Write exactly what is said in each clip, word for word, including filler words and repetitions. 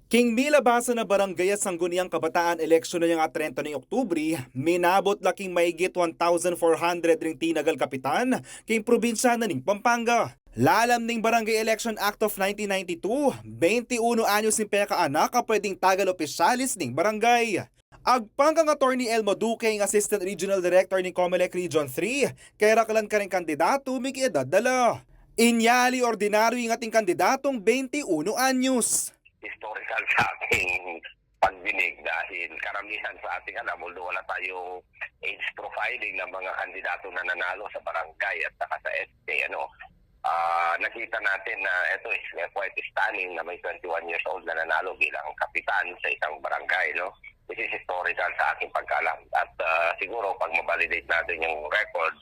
King milabasan a barangay a Sangguniang Kabataan eleksyon a niyang trenta ning Oktubre, minabut la king maigit one thousand four hundred ring tinagal kapitan king probinsya na ning Pampanga. Lalam ning Barangay Election Act of nineteen ninety-two, twenty-one anyos ing pekaanak a pwedeng tagal opisyalis ning barangay. Agpang kang Attorney Elmo Duque, ing Assistant Regional Director ning Comelec Region three, keraklan karing kandidatu miki-edad da la. Inya ali ordinaryu ing ating kandidatong twenty-one anyos. Historical sa aking pagdinig dahil karamihan sa ating alam, although wala tayong age profiling ng mga kandidato na nanalo sa barangay at saka sa S K, ano, ah, nakita natin na ito is quite stunning na may twenty-one years old na nanalo bilang kapitan sa isang barangay, no? This is historical sa aking pagkaalam. At, ah, siguro, pag ma-validate natin yung record,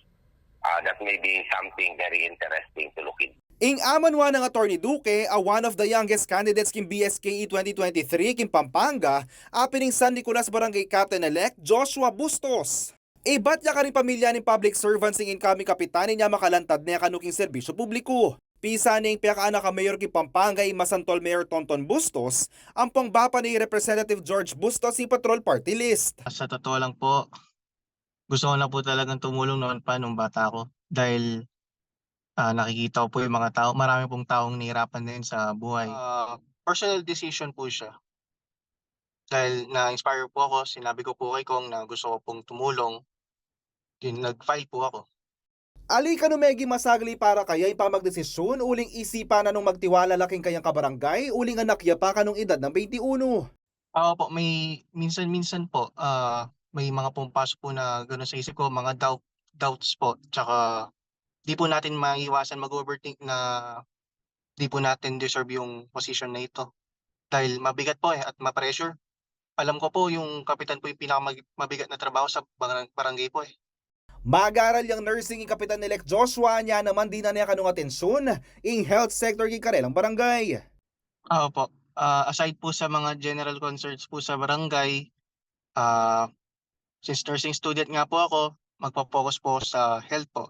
ah, that may be something very interesting to look into. Ing amanwa nang Attorney Duque a one of the youngest candidates king B S K E twenty twenty-three king Pampanga, apin ing San Nicolas Barangay Captain-elect Joshua Bustos. Ibat ya karing pamilya ning public servants ing incoming kapitan inya makalantad ne kanu king serbisyu publiku. Pisa ne ing pekaanak a mayor king Pampanga, i Masantol Mayor Tonton Bustos, ampong bapa ne i Representative George Bustos king Patrol Party List. Sa totoo lang po, gusto ko na po talagang tumulong noon pa nung bata ko dahil, ah, nakikita ko po yung mga tao, marami pong taong nahihirapan din sa buhay. Ah, personal decision po siya. Dahil na-inspire po ako, sinabi ko po kay Kong na gusto ko pong tumulong. Din nag-file po ako. Ali kanu meging masagli para kaya ing pamagdesisyun uling isipan na nung magtiwala la king kayang kabarangay uling anak ya pa kanung edad nang twenty-one? Ah, opo, may minsan-minsan po, ah, may mga pumapasok po na gano'n sa isip ko, mga doubt, doubts po. Tsaka di po natin maiwasan mag-overthink na di po natin deserve yung position na ito. Dahil mabigat po eh, at ma-pressure. Alam ko po yung kapitan po yung pinakamabigat na trabaho sa barang-, barangay po eh. Mag-aral yang nursing ing Kapitan-elect Joshua, nya naman dinan ne kanung atensyun ing health sector king karelang barangay. Ah, opo. Ah, aside po sa mga general concerns po sa barangay, ah, since nursing student nga po ako, magpo-focus po sa health po.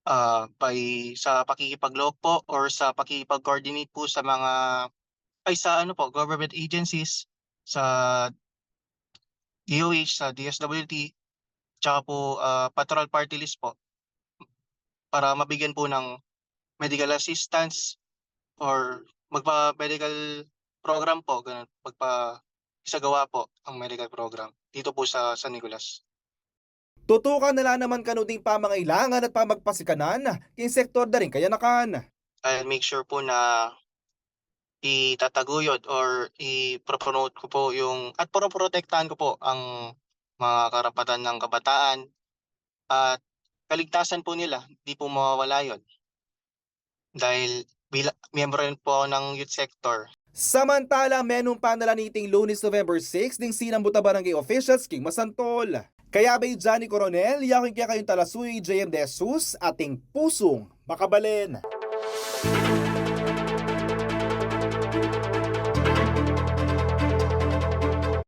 Ah, by, sa pakikipag-locate po or sa pakikipag-coordinate po sa mga, ay, sa ano po, government agencies, sa D O H, sa D S W T, tsaka po, ah, Patrol Party List po, para mabigyan po ng medical assistance or magpa-medical program po, ganun, magpa-, isagawa po ang medical program dito po sa San Nicolas. Tutukan na la naman kanu ding pamangailangan at pamagpasikanan king sektor da ring kayanakan. I'll make sure po na itataguyod or i-promote ko po yung, at poroprotektahan ko po ang mga karapatan ng kabataan at kaligtasan po nila, di po mawawala yun. Dahil bila-, miyembro rin po ako ng youth sector. Samantala, menumpa na la niting Lunes, November six, ding sinambut a barangay officials king Masantol. Kaya bay Johnny Coronel, yaku ing kekayung talasuyu, J M De Jesus, ating pusung makabalen.